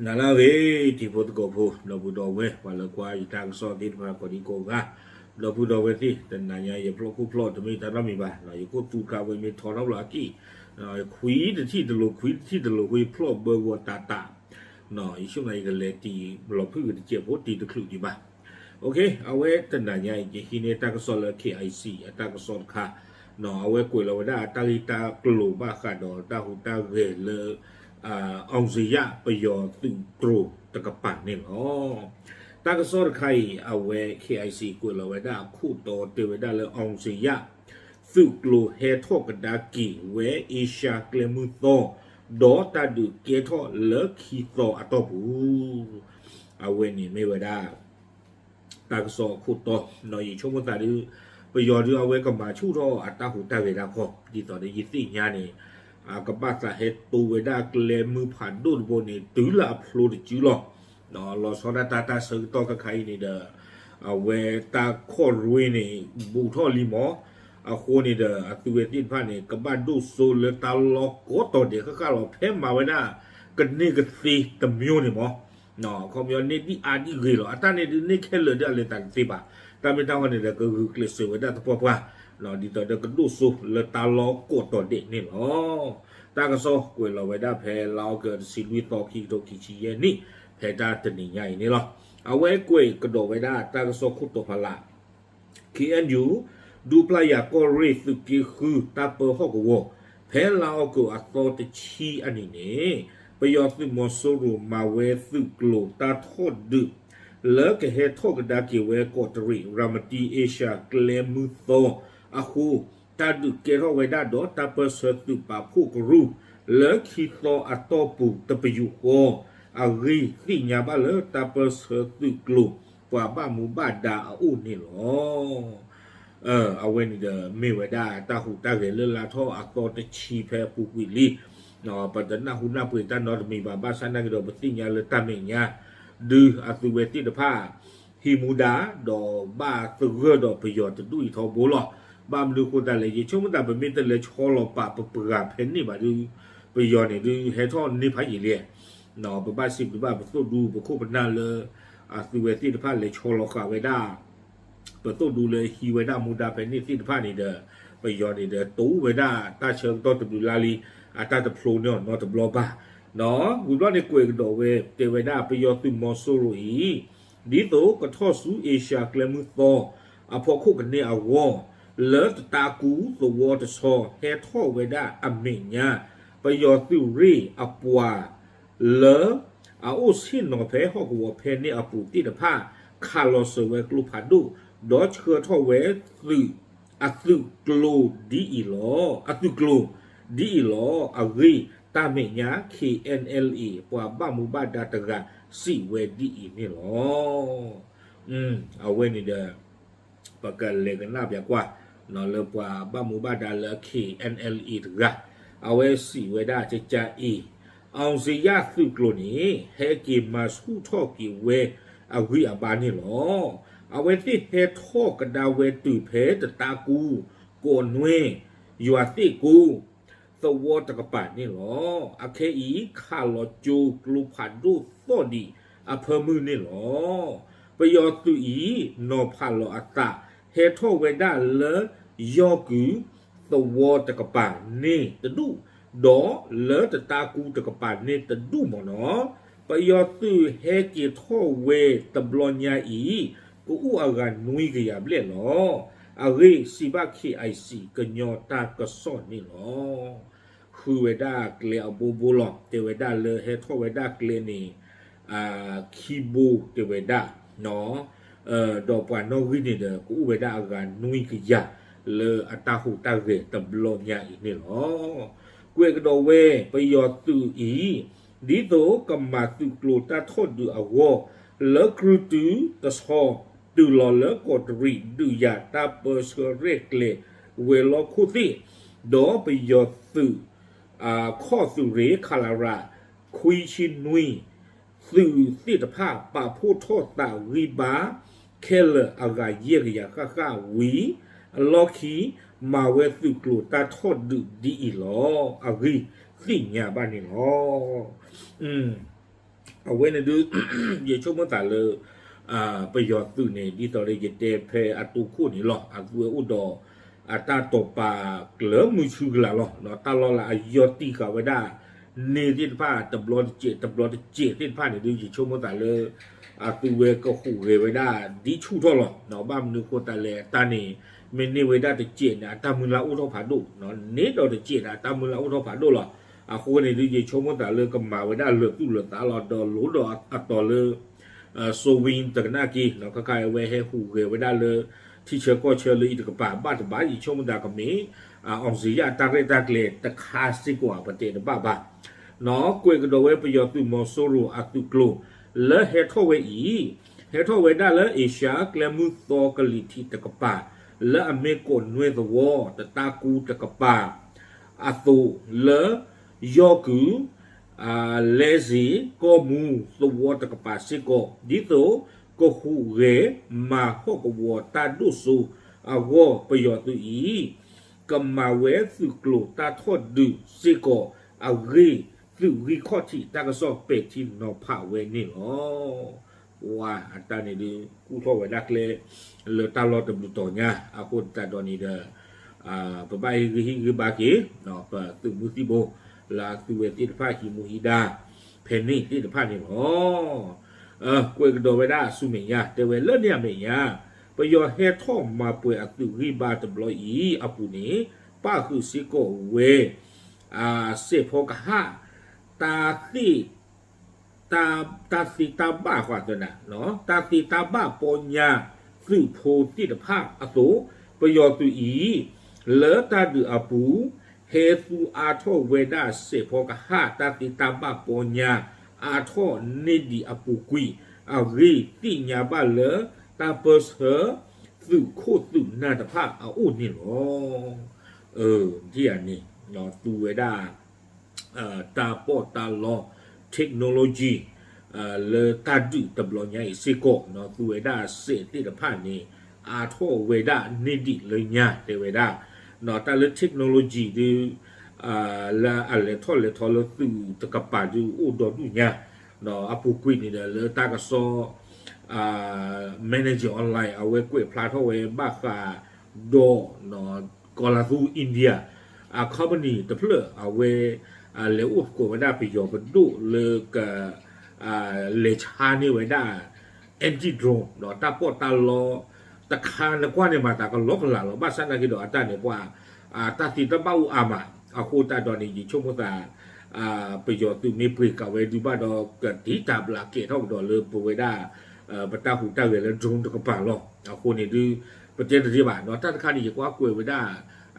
နၤလၢအဂ့ၤ တံၤဖိသကိးဖိ ဒီပုၢ်ဒီဝဲၢ် ပှၤလၢကွၢ်ယတၢ်ကစီၣ်သ့ၣ်တဖၣ်ကိးဒံကိးဂၤ, ဒီပုၢ်ဒီဝဲၢ်သ့ၣ် တနၤညါယဖျိၣ်ခိၣ်ဖျိၣ်တမ့ၢ်တၢ်နီတမံၤဘၣ်, ယခိၣ်သူတခါဝဲမ့ၢ်ထီထီၣ်ဘျီအက့ၢ်, ခွံတထံၣ်တလိၤ ခွံတထံၣ်တလိၤ ဃိယဖျိၣ်ဘၢဂီၤတၢ်တၢ်, ယဆိကမိၣ်ယကလဲၤတံၢ်လီၤဖုၣ်ကတစဲးဖိတံၤတချုးဒံးဘၣ်. အဝဲတနၤညါအံၤ ယဟံးန့ၢ်တၢ်ကစီၣ်လၢ K I C အတၢ်ကစီၣ်တခါ, အဝဲကွဲးလီၤဝဲဒၣ်တၢ်ဂ့ၢ်တၢ်ကျိၤဘၣ်ဃးဒီးတၢ်ဟူးတၢ်ဂဲၤလၢ အောင်ဇေယျ ပယီၤသုးတြိၤတကပၤန့ၣ်လီၤ. တၢ်ကစီၣ်တခါအံၤ အဝဲ K I C ကွဲးလီၤဝဲဒၣ်အခိၣ်တီတဲဝဲဒၣ်လၢ အောင်ဇေယျ သုးကျိၤဟဲထီၣ်ကဒါက့ၤဝဲအ့ရှါကျဲမုၢ်သီ, ဒီးတၢ်ဒုးကဲထီၣ်လၢခံသီအတီၢ်ပူၤ, အဝဲန့ၣ်မ့ၢ်ဝဲဒၣ် တၢ်ကစီၣ်အခိၣ်တီ, ယဆိကမိၣ်သးဒုး ပယီၤဒုးအဝဲကမၤဆူၣ်ထီၣ်အတၢ်ဟူးတၢ်ဂဲၤတၢ်ခီ, ဒ်သိးဒီးယသ့ၣ်ညါန့ၣ် အကဘၣ်သးဟဲတိဝဲဒၣ်ကျဲမုၢ်ဖးဒိၣ်တဘိန့ၣ် တုၤလၢအဖျိတစုလီၤ. လီၤဆီဒၣ်တၢ်တၢ်ဆၢကတီၢ်ခဲခါအံၤန့ၣ်ဒီး အဝဲတၢ်ခီၣ်ရွ့န့ၣ် ဘူးထီၣ်လံမး, အဃိန့ၣ်ဒီး အသုဝဲသ့ၣ်တဖၣ်န့ၣ် ကဘၣ်ဒိၣ်စိလၢတၢ်လီၢ်ကိးတီၤဒဲးဃၣ်ဃၣ်လီၤ. ဖဲမၤဝဲဒၣ် ကန့ၢ်ကသ့တမျိုးန့ၣ်မး ခီပညီန့ၢ်ဒံၣ်အါဒံၣ်ဂ့ၤလီၤ. အတၢ်န့ၣ်ဒုးန့ၢ်ခဲလၢာ်ဒ်အလဲၤသးတသ့ဘၣ်. တၢ်မ့ၢ်တၢ်ဝဲန့ၣ်ဒီး ကဂုာ်ကျဲးစၢးဝဲဒၣ်သပှၢ်ပှၢ် ဒ်သိးဒီးကဒိၣ်စိလၢတၢ်လီၢ်ကိးတီၤဒဲးန့ၣ်လီၤ. တၢ်ကစီၣ်ကွဲးလီၤဝဲဒၣ်ဖဲလါအီကူးတဆံလွံၢ်သီ ခံကထိခံဆံယဲၢ်နံၣ် ဖဲတၢ်တနံၤညါအံၤန့ၣ်လီၤ. အဝဲကွဲးကဒီးဝဲဒၣ်တၢ်ကစီၣ်ခိၣ်တီဖးလး K N U ဒူပျၢ်ယၤကီၢ်ရ့ၣ်သုးက့ဃုတၢ်ပၢဟီၣ်ကဝီၤ ဖဲလါအီကူးအသီတဆံအနံၤန့ၣ် ပယီၤသုးမီၤစိရိၤမၤဝဲသုးကျိၤတၢ်ထီၣ်ဒုး လၢကဟဲထီၣ်ကဒါက့ၤဝဲကီးတရံးရၤမတံအ့ရှါကျဲမုၢ်သီအဃိ တၢ်ဒုးကဲထီၣ်ဝဲဒၣ်ဒီးတၢ်ပၢဆှၢသုးပာ်ဖှိၣ်ကရူၢ် လၢခံသီအတီၢ်ပူၤတပယူာ်ဃီ အဂ့ၢ်သ့ၣ်ညါဘၣ်လၢတၢ်ပၢဆှၢသုးကျိၤ ပှၤဘၣ်မူဘၣ်ဒါအအိၣ်န့ၣ်လီၤ. အဝဲန့ၣ်ဒီး မ့ၢ်ဝဲဒၣ်တၢ်ဟူးတၢ်ဂဲၤလၢလါထီၣ်အသီတဆံဖဲအပူၤကွံာ်လံ. ပတနၢ်ဟူနၢ်ပှ့ၤတၢ်နီတမံၤဘၣ်, ဘၣ်ဆၣ်နာ်က့ၤဒီး ပသ့ၣ်ညါလၢတၢ်မဲာ်ညါ ဒုးအသုဝဲသ့ၣ်တဖၣ် ဟံးမူဒါ ဒီးဘၣ်သဂၢၢ်ဒီးပယီၤတဒူၣ်အံၤထီဘိလီၤ. ဘၣ်မနုၤအဃိသတးလဲၣ်, ယဆိကမိၣ်သး ပမ့ၢ်တလဲၤဆီလီၤပာ်ပပှၤဖဲန့ၣ်ဘၣ်ဒီး ပယီၤန့ၣ်ဒုးဟဲထီၣ်န့ၢ်ဖးယံာ်လံ. ပဘၣ်စံးဘျုးဘၣ်ပသိၣ်ဒူပခိၣ်ပနၢ်လၢ အသုဝဲသ့ၣ်တဖၣ်လဲၤဆီလီၤဃာ်ဝဲဒၣ် ပသိၣ်ဒူလၢဟံးဝဲဒၣ်မူဒါဖဲန့ၣ်သ့ၣ်တဖၣ်န့ၣ်ဒီး ပယီၤန့ၣ်ဒီးတိဝဲဒၣ်တၢ်ဆၢကတီၢ်တဘျုးလါလံ, အတၢ်တဖျိန့ၢ်အီၤနီတဘျီဘၣ်. ဝံၤဘျီန့ၣ်ကွဲးကဒီးဝဲ တဲဝဲဒၣ်ပယီၤသုးမီၤစိရိၤအံၤ ဒ်သိးကထီၣ်ဆူအ့ရှါကျဲမုၢ်သီ အဖီခိၣ်ကန့ၢ်အဂီၢ် လၢတတါကူသဝီတဆီဟဲထီၣ်ဝဲဒၣ်အမဲာ်ညါ ပယီၤသုးရ့ၣ်အပှၤ လၢ အအိၣ်ဆ့ၣ်နီၤဖဲဟီၣ်ကဝီၤဖဲန့ၣ်အပူၤသ့ၣ်တဖၣ် ခးလီၤစၢၤဝဲကျိဖးဒိၣ် ဒီးဆှၢထီၣ်ဝဲသုး အသုးကျိၤဒ်အံၤလီၤ, အသုးကျိၤဒ်အံၤလီၤ. အဂ့ၢ်တၢ်မဲာ်ညါ K N L A ပှၤဘၣ်မူဘၣ်ဒါတဂၤစံးဝဲဒ်အံၤန့ၣ်လီၤ. အဝဲန့ၣ်ဒီး ပကလဲၤကနၣ်ပျးကွၢ် လၢပှၤဘၣ်မူဘၣ်ဒါလၢ K N L A တဂၤ အဝဲစံးဝဲဒၣ်ကကါအံၤ အောင်ဇေယျသုးကျိၤန့ၣ် ဟဲက့ၤမၤဆူၣ်ထီၣ်က့ၤဝဲအဂံၢ်အဘါန့ၣ်လီၤ. အဝဲသ့ၣ်ဟဲထီၣ်ကဒါဝဲတုၤဖဲတတါကူ ကိးနွဲ ယွၤသ့ၣ်ကိ သဝီတကပၤန့ၣ်လီၤ. အခဲအံၤ ခးလီၤကၠိကျိဖးဒိၣ်သီၣ်ဒံးအဖၢမုၢ်န့ၣ်လီၤ. ပယီၤသုးအံၤ နီၤဖးလီၤအသး ဟဲထီၣ်ဝဲဒၣ်လၢယီၢ်ကုာ်သဝီတကပၤန့ၣ်တဒူၣ်, ဒီးလၢတတါကူတကပၤန့ၣ်တဒူၣ်မ့ၢ်နီၤ. ပယီၤသုးဟဲက့ၤထီၣ်ဝဲတဘျီညါအံၤ ကအိၣ်အဂၤနွံကယၤဘျဲၣ်လီၤ. အဂ့ၢ်စံးဘၣ် K I C ကညီတၢ်ကစီၣ်န့ၣ်လီၤ. ဃုဝဲဒၣ်ကျဲအဘိဘိလီၤ. တဲဝဲဒၣ်လၢဟဲထီၣ်ဝဲဒၣ်ကျဲန့ၣ် ခံဘိတဲဝဲဒၣ်, ဒီးပှၤနီၣ်ဂံၢ်န့ၣ်ဒီး ကအိၣ်ဝဲဒၣ်အဂၤနွံကယၤ လၢအတၢ်ဟူးတၢ်ဂဲၤတဘျီညါအံၤန့ၣ်လီၤ. ကွဲးကဒီးဝဲ ပယီၤသုးအံၤ ဒ်သိးကမၤသုးကျိၤတၢ်ထီၣ်ဒုးအဂီၢ် လၢကြုးတုၤတဆီ တုၤလီၤလၢကီးတရံးဒုးယၤတၢ်ပၢဆှၢရဲၣ်ကျဲၤဝဲၤလီၢ်ခိၣ်သ့ၣ်, ဒီးပယီၤသုး ခီၣ်သုးရ့ၣ် ခလရ ခွံဆံနွံ သုးသ့ၣ်တဖၣ် ပာ်ဖှိၣ်ထီၣ်သးဂံၢ်ဘါ ခဲလၢာ်အဂၤယဲၢ်ကယၤဃၣ်ဃၣ်ဝံၤ အလီၢ်ခံ မၤဝဲသုးကျိၤတၢ်ထီၣ်ဒုးဒ်အံၤလီၤ. အဂ့ၢ်သ့ၣ်ညါဘၣ်န့ၣ်လီၤ. အဝဲန့ၣ်ဒုး ယဆိကမိၣ်သးလၢ ပယီၤသုးန့ၣ် ဒ်သိးလၢယတဲဖဲအတိခိၣ်န့ၣ်လီၤ အသုဝဲအိၣ်ဒီး အတၢ်တိာ်ပာ်ကျၢၤမုာ်ဆူကလာ်လီၤ. တၢ်လီၢ်လၢအယီၢ်တံၢ်ဃာ်ဝဲဒၣ် န့ၢ်သ့ၣ်တဖၣ် တဘျီတစဲး တဘျီတစဲးသ့ၣ်တဖၣ်န့ၣ်ဒုး ယဆိကမိၣ်သးလၢ အသုဝဲကဟူးဂဲၤဝဲဒၣ် ဒ်ဆူၣ်ထီၣ်လီၤ. ဘၣ်မနုၤဃိသးလဲၣ် အတၢ်န့ၣ် မ့ၢ်န့ၢ်ဝဲဒၣ်တစဲးန့ၣ် အတၢ်မုၢ်လၢ်အိၣ်ထီၣ်ဖးဒိၣ်, န့ၢ်ဒီးတစဲးန့ၣ် အတၢ်မုၢ်လၢ်အိၣ်ထီၣ်ဖးဒိၣ်လီၤ. အဃိန့ၣ်ဒုး ယဆိကမိၣ်သးလၢကမၤဝဲဒၣ်လၢာ်သူၣ်လၢာ်သးလီၤ ဒီးလိၣ်ဒီးအတီၤလၢ စိဝ့တကနၣ်က့ ခါခါအဝဲဟဲဟူးဂဲၤဝဲဒၣ်လၢ ထံဆၢကီၢ်ဆၢလၢအံၤတကပၤ ဘၣ်တဘၣ် ယဆိကမိၣ်သးကမ့ၢ် အီစံယၣ်တၢ်ရဲၣ်တၢ်ကျဲၤတခါစ့ၢ်ကီး ပတဲတဘၣ်ဘၣ်. ကွဲးကဒီးဝဲပယီၤသုးမီၤစိရိၤအသုးကျိၤ လၢဟဲထီၣ်ဝဲအံၤ ဟဲထီၣ်ဝဲဒၣ်လၢ Asia ကျဲမုၢ်သီကလံၤထံးတကပၤ လၢအမ့ၢ်ကိးနွဲၣ်သဝီ တတၢ်ကူတကပၤ အသိးလၢ ယီၢ်ကုာ် လဲစ့ၤ ကီၢ်မူ သဝီတကပၤစ့ၢ်ကီး ဒ်သိးကဟူးဂဲၤမၤဟီၣ်ကဝီၤတၢ်ဒိၣ်စိအဂီၢ် ပယီၤသုးအံၤ ကမၤဝဲသုးကျိၤတၢ်ထီၣ်ဒုးစ့ၢ်ကီး အဂ့ၢ်သုးဂံၢ်ခီၣ်ထံးတၢ်ကစီၣ်ပဲာ်ထံနီၤဖးဝဲန့ၣ်လီၤ. ပှၤအတၢ်န့ၣ်ဒုး ကူၣ်ထီၣ်ဝဲဒၣ်ကျဲ လၢတၢ်လီၢ်တဘျုးတီၤညါ အဃိသတးဒီးန့ၣ်ဒီး ပဘၣ်ဟ့ၣ်ဂံၢ်ဟ့ၣ်ဘါက့ၤ ပသုးမုၢ်သံၣ်ဘိ လၢအသုဝဲသ့ၣ်တဖၣ်ဟံးမူဟံးဒါ ဖဲန့ၣ်သ့ၣ်တဖၣ်န့ၣ်လီၤ. ကွဲးကဒီးဝဲဒၣ်ဆူမဲာ်ညါ တဲဝဲလၢန့ၣ်အမဲာ်ညါ ပယီၤဟဲထီၣ်မၤပှဲၤအသုးဂံၢ်ဘါတဘျီအံၤအပူၤန့ၣ် ပၣ်ဃုာ်စ့ၢ်ကီးဝဲ စဲးဖီကဟၣ် တၢ်သ့ တၢ်သ့တၢ်ဘၣ်ဃးသနၤ တၢ်သ့တၢ်ဘၣ်ပီညါ သုးဖိသ့ၣ်တဖၣ်အသိး ပယီၤသုးအံၤ လၢတၢ်ဒုးအပူၤ ဟဲသူအါထီၣ်ဝဲဒၣ်စဲးဖီကဟၣ် တၢ်သ့တၢ်ဘၣ်ပီညါ အါထီၣ်န့ၢ်ဒံးအပူၤကွံာ် အဂ့ၢ်သ့ၣ်ညါဘၣ်လၢ တၢ်ပၢၢ်ဆၢ သုးခိၣ်သုးနၢ်တဖၣ်အအိၣ်န့ၣ်လီၤ. ဒ်အံၤန့ၣ် သူဝဲဒၣ် တၢ်ပီးတၢ်လီ technology လၢတၢ်ဒုးတဘျီညါအံၤစ့ၢ်ကီး သူဝဲဒၣ်စဲးသ့ၣ်တဖၣ်န့ၣ် အါထီၣ်ဝဲဒၣ်န့ၢ်ဒံးလၢညါတဲဝဲဒၣ် တၢ်လၢ technology ဒုး လၢအလဲၤထီၣ်လဲၤထီလၢသုးတကပၤဒုးအိၣ်ဒီဒူၣ်ညါ အပူၤကွံာ်န့ၣ်ဒီးလၢတၢ်ကစီၣ် Manager Online အဝဲကွဲးဖျါထီၣ်ဝဲဘၣ်ဃးဒီး ကီၤလၤသူ India အ company တဖျၢၣ်အဝဲ လဲၤအိၣ်သကိးဝဲဒၣ်ပယီၤပဒိၣ်လၢက လဲၤဆါန့ၢ်ဝဲဒၣ် anti drone ဒီးတၢ်ပီးတၢ်လီ တခါနကွၢ်န့ၣ်မၤသးကလီကလးလီၤ ဘၣ်ဆၣ်သနာ်က့ဒီးအတၢ်န့ၣ်ပှၤ တၢ်သ့တၢ်ဘၣ်အိၣ်အါမး အဃိသတးဒီးန့ၣ် ယဆိကမိၣ်သး ပယီၤသုးမ့ၢ်ပှ့ၤကးဝဲဒုးဘၣ်ဒီး ကတံာ်တာ်ဘျးကဲထီၣ်ကဒီးလၢပဝဲဒၣ် ပတၢ်ဟူးတၢ်ဂဲၤလၢ drone တကပၤလီၤ. အဃိန့ၣ်ဒုး ပတဲတသ့ဘၣ် တၢ်တခါန့ၣ် ယကွၢ်ကွဲးဝဲဒၣ်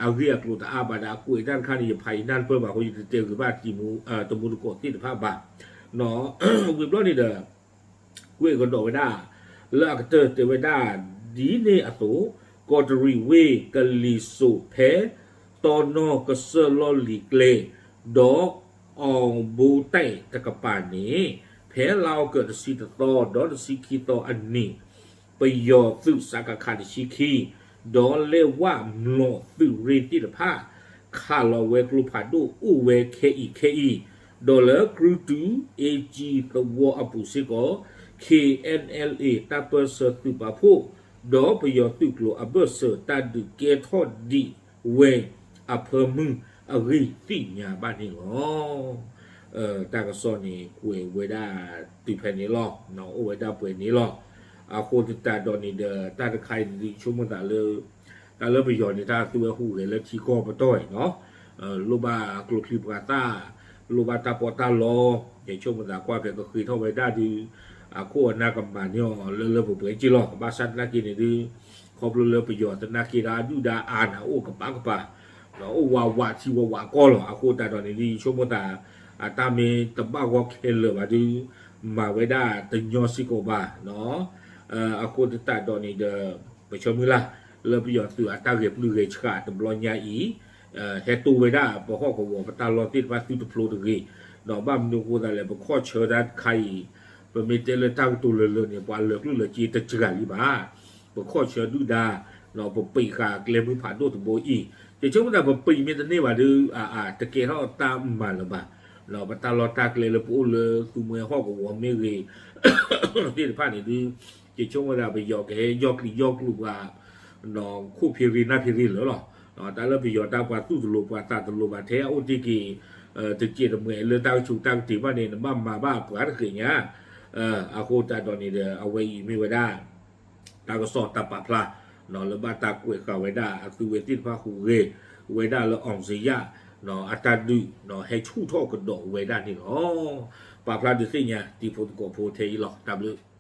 အဂ့ၢ်အကျိၤတအါဘၣ်ဒီး အကွဲးတၢ်တခါန့ၣ် ယဖးယနၢ်တပၢၢ်ဘၣ်အဃိ ယတတဲဂ့ၤဘၣ်တမူတကိးသ့ၣ်တဖၣ်ဘၣ် ဝံၤဘျီန့ၣ်ဒီး ကွဲးကဒီးဝဲဒၣ် လၢအကတၢၢ်တဲဝဲဒၣ် ဒ်န့ၣ်အသိး ကီးတရံးဝ့ၢ်ကလံၤစိးဖဲ တီနီၢ်ကစၢၢ်လီၢ်လံၤကျဲ ဒီး အီၤဘိတဲးတကပၤန့ၣ် ဖဲလါအီကူးတဆံတသီ ဒီးတဆံခံသီအနံၤ ပယီၤသုးစကခ တဆံခံ ဒီးလဲၢ်ဝၣ်မျိာ်သုးရ့ၣ်သ့ၣ်တဖၣ် ခးလီၤဝဲကျိဖးဒိၣ်အိၣ်ဝဲခဲအံၤခဲအံၤ, ဒီးလၢကြုၢ်တု အ့ကၠံသဝီအပူၤစ့ၢ်ကီး ခ့ၣ်အဲၣ်အဲၣ်အ့ တၢ်ပၢၢ်ဆၢသုးပာ်ဖှိၣ် ဒီးပယီၤသုးကျိၤအဘၢၣ်စၢၤတၢ်ဒုးကဲထီၣ်ဒံးဝဲအဖၢမုၢ်အဂ့ၢ်သ့ၣ်ညါဘၣ်န့ၣ်လီၤ. တၢ်ကစီၣ်န့ၣ် ကွဲးဝဲဒၣ်တုၤဖဲန့ၣ်လီၤ. အိၣ်ဝဲဒၣ်ပှဲၤန့ၣ်လီၤ. အဃိသတးဒီးန့ၣ်ဒီး တၢ်တခါအံၤန့ၣ် ယဆိကမိၣ်သးလၢ တၢ်လၢပယီၤန့ၣ် တၢ်သူဝဲဟူးဂဲၤလၢထံကီၢ်ပတီၢ်အံၤနီၤ လိၣ်ဘၣ်ကျိချံမျိာ်သၣ်, လိၣ်ဘၣ်တၢ်ပီးတၢ်လီ, ယဆိကမိၣ်သးကွၢ်ဖဲကဃ့ထီၣ်ဝဲဒၣ်ဒုး အခိၣ်အနၢ်ကမၤန့ၢ်အီၤလၢလၢပှဲၤပှဲၤက့လီၤ. ဘၣ်ဆၣ်သနာ်က့န့ၣ်ဒုး ခီဖျိလၢပယီၤသနာ်က့ဒီးအဒုၣ်ဒါအါန့ၣ် အိၣ်ကပၤကပၤ ဒီးအိၣ်ဝးဝးထံဝးဝးကီၢ်လီၤ. အဃိသတးဒီးန့ၣ်ဒုး ယဆိကမိၣ်သး အတၢ်မ့ၢ်တဘၣ်ဂီၢ်ခဲလၢာ်ဘၣ်ဒုး မၤဝဲဒၣ်တညီစ့ၢ်ကီးဘၣ်. အဃိသတးဒီးန့ၣ်ဒီး ပဆၢမုၢ်လၢ် လၢပယီၤသုးအတၢ်ဂဲၤပျုၢ်ဂဲၤဆှးတဘျီညါအံၤ ဟဲတိၢ်ဝဲဒၣ်ပဟီၣ်ကဝီၤပတၢ်လီၢ်သ့ၣ်တဖၣ်သုတဖျိတဂ့ၤ. ဒီးဘၣ်မနုၤအဃိသတးလဲၣ် ပခီၣ်ဆၢတၢ်တခါအံၤ ပမ့ၢ်တဲလၢတၢ်ကတိၤလၢာ်လၢာ်န့ၣ် ပှၤလၢာ်ကျိၣ်လၢာ်စ့တစှၤလံဘၣ်. ပခီၣ်ဆၢဒုၣ်ဒါ ဒီးပပံးဃာ်ကျဲမုၢ်ဖးဒိၣ်တဘိအံၤ ယဆိကမိၣ်သးပပံးမ့ၢ်တန့ၢ်ဘၣ်ဒီး အတကဲထီၣ်တၢ်မၤလၢၤဘၣ်. ပတၢ်လီၢ်တၢ်ကျဲလၢပအိၣ်လၢသုးမွဲဟီၣ်ကဝီၤမ့ၢ်ဂ့ၤ သ့ၣ်တဖၣ်န့ၣ်ဒုး ယဆိကမိၣ်ဝဲဒၣ်ပယီၤကဟဲယီၢ်ကျံၤယီၢ်ကျိၤပှၤ ခိၣ်ဖ့ရ့နၢ်ဖ့ရ့လၢာ်လီၤ. တၢ်လၢပယီၤတၢ်ပှၤသူၣ်တလိၤပှၤသးတလိၤဘၣ်ထဲအအိၣ်တ့ၢ်က့ၤ တစဲးတမှဲးလၢတၢ်ကဆူးတၢ်ကတ့ၤဘၣ်န့ၣ် နဘၣ်မၤဘၣ်ပှၤတဃ့ၣ်ညါ အဃိသတးဒီးန့ၣ်ဒီး အဝဲအံၤမ့ၢ်ဝဲဒၣ် တၢ်ကစီၣ်တၢ်ပာ်ဖျါ လၢဘၣ်တၢ်ကွဲးဃာ်ဝဲဒၣ်အသုးဝဲသ့ၣ်တဖၣ်ဟူးဂဲၤဝဲဒၣ်လၢ အောင်ဇေယျ အတၢ်ဒုး ဟဲဆူၣ်ထီၣ်ကဒီးဝဲဒၣ်န့ၣ်လီၤ. ပာ်ဖျါဒုးသ့ၣ်ညါတံၤဖိသကိးဖိထဲအံၤလီၤ. တၢ်ဘျုး